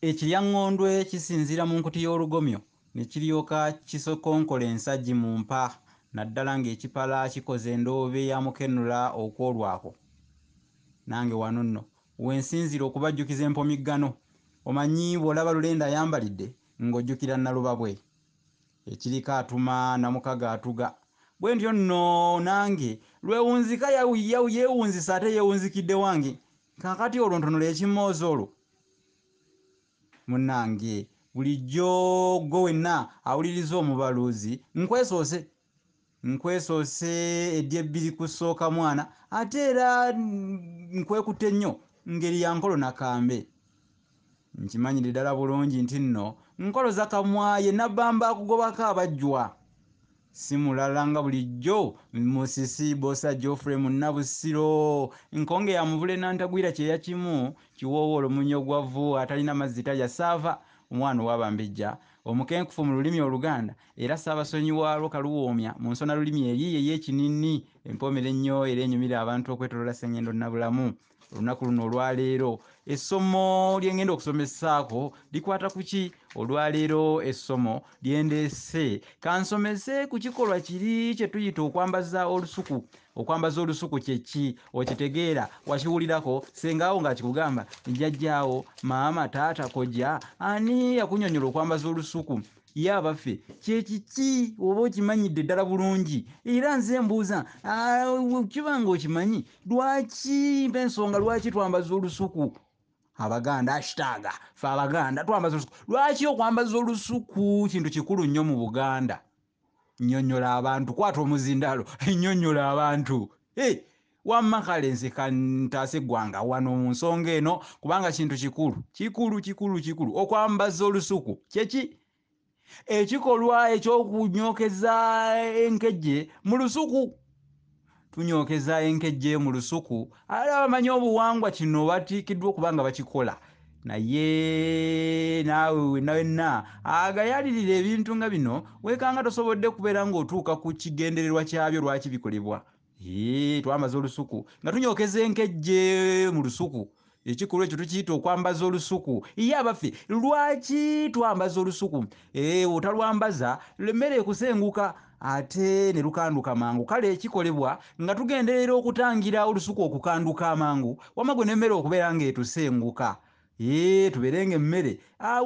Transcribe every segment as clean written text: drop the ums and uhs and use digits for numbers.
Ekiryaŋŋondwe kisinziira mu nkuti y'olugomyo ne kiryoka kisokonkola ensagi mu mpa naddala ng'ekipala kikoze endoobe ya mukenula okwolwako. Nange wano nno we nsinziira okubajjukiza empomiggano. Omanyi bw'olaba Lulende ayambalidde ng'ojjukira Nalubabwe. Ekiriko atuma namukago atuga. Bwentyo nno nange lwewunzika yeewunzisa ate yeewunzikidde wange. Kaakati olwo ntunula ekimmooza olwo. Munnange bulijjo ggwe wenna awuliriza omubaluuzi nkwesoose. Nkwesoose eddyebbiri ku ssookamwana ate era nkwekutte nnyo ngeri ya nkolo na kambe. Nkimanyidde ddala bulungi nti nno nkoloza kamwa ye Nabbamba akugobako abajjwa. Si mulala nga bulijjo Musisi Bbosa Geoffrey Munnabusiro, Nkonge ya Muvule Nantagwira Kyeyakimu, Kiwoowoolo Munyogwavu atalina mazzi talya Ssaava, omwana ow'Abambejja, omukenkufu mu lulimi Oluganda era Ssaabasonyi waalwo Kaluwoomya mu nsonalulimi eri ey'ekininni empoomere ennyo era enyumira abantu okwetoloola Ssengendo Nabulamu. Olunaku luno olwaleero essomo lye ngenda okusomesaako likwata ku ki? Olwaleero essomo lye ndeese kansomese ku kikolwa kiri kye tuyita okwambaza olusuku. Okwambaza olusuku kye ki? Okitegeera? Wakiwulirako? Ssengaawo ng'akikugamba? Jjajjaawo? Maama? Taata? Kojja? Ani yakunyonnyola okwambaza olusuku? Ye abaffe, kye kiki oba okimanyidde ddala bulungi? Era nze mbuuza, kiba ng'okimanyi, lwaki mpa ensonga lwaki twambaza olusuku? Abaganda, hashtag, ffe Abaganda twambaza olusuku. Lwaki okwambaza olusuku kintu kikulu nnyo mu Buganda? Nnyonnyola abantu, kwata omuzindaalo, nnyonnyola abantu. Hey, wamma kale nze kantaase eggwanga wano mu nsonga eno kubanga kintu kikulu, kikulu, kikulu, kikulu. Okwambaza olusuku kye ki? Ekikolwa eky'okunyookeza enkejje mu lusuku. Tunyookeza enkejje mu lusuku. Ate abamanyi obuwangwa kino batiikiddwa okuba nga bakikola. Naye naawe wenna wenna agayalirira ebintu nga bino weekanga tosobodde kubeera ng'otuuka ku kigendererwa kyabyo lwaki bikolebwa. Ee, twambaza olusuku nga tunyookeza enkejje mu lusuku. Ekikolwa ekyo tukiyita okwambaza olusuku. Ye abaffe, lwaki twambaza olusuku? Ee, otalwambaza emmere ekusenguka ate ne lukanduka mangu. Kale kikolebwa nga tugenderera okutangira olusuku okukanduka amangu, wamma gwe n'emmere okubeera ng'etusenguka. Ee, tubeere ng'emmere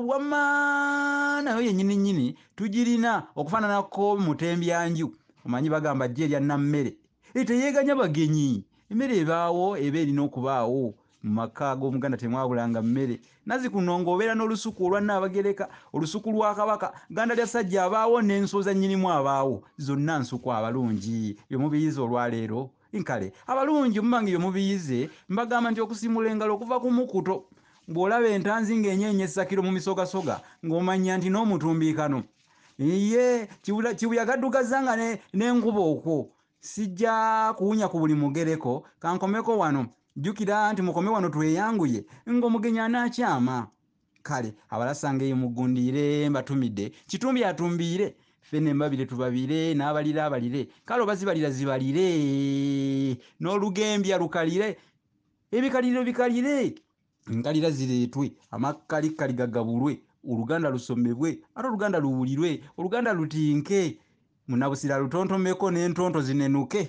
wamma nayo yennyini nnyini tugirina okufaananako mutembyanju. Omanyi bagamba jjo erya nammere. Ee, teyeeganya bagenyi. Emmere ebaawo eba erina okubaawo. Mu maka g'Omuganda temwabulanga mmere. Nazzi kuno ng'obeera n'olusuku olwa Nnaabagereka, olusuku lwa Kabaka, gganda lya Ssajja abaawo n'ensooza nnyinimu abaawo. Zonna nsuku abalungi. Bye mubiyize olwaleero. Nkale, abalungi muba nga ebyo mubiyize, mbagamba nti okusimula engalo okuva ku mukuto. Bw'olaba entanzi ng'enyeenya essakiro mu misogasoga, ng'omanya nti n'omutumbiikano. Ye, kibuyaga addugaza nga n'enkuba okwo. Sijja kuwunya ku buli mugereko, kankomeko wano. Jjukira nti mukome wano tweyanguye ng'omugenyi anaakyama. Kale abalasanga eyo muggundiire mbatumidde, Kitumbi atumbiire, ffenna embabire tubabire, n'abalira abalire. Kale oba zibalira zibalire, n'olugembya lukalire, ebikaliriro bikalire, enkalira zireetwe, amakkalikkali gagabulwe, Oluganda lusomebwe, ate Oluganda luwulirwe, Oluganda lutinke, Munnabusiro alutontomeko n'entonto zinenuke.